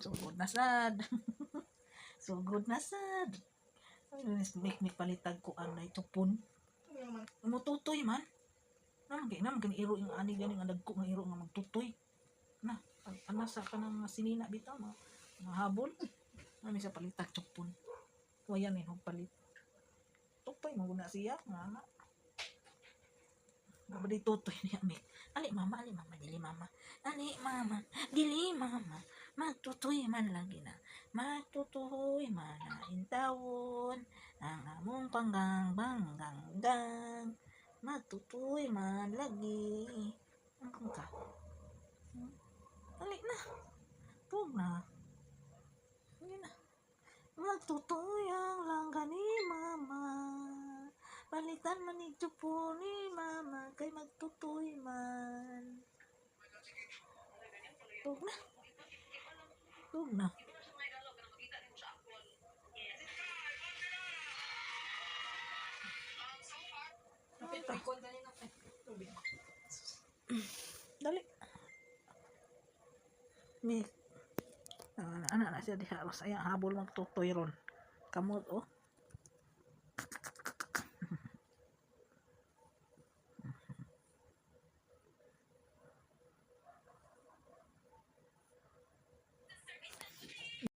Sugod na sad. Sugod na sad. Mik mik palitag ko anay tupon. Mututoy man. Naman kay naman kani iro yung ani gani nga dagko nga iro nga magtutoy. Na, ana sa kanang sinina bitaw mga mahabol. Nami sa palitag tupon. Wayan ni og palit. Tutoy mo guna siya nga ana. Babadi tutoy niya mik. Ali mama, ali mama, dili mama. Ali mama, dili mama. Magtutoy man lagi na. Magtutoy man na intawon. Ang among panggang banggang gang. Magtutoy man lagi. Ang ka. Ali na. Tug na. Ali na. Magtutoy ang langga ni mama. Palitan man ni po ni mama kay magtutoy man. Tug na. Tug na. Dali. Mi. Ana na siya diha ros ayang habol magtutoy ron. Kamot oh.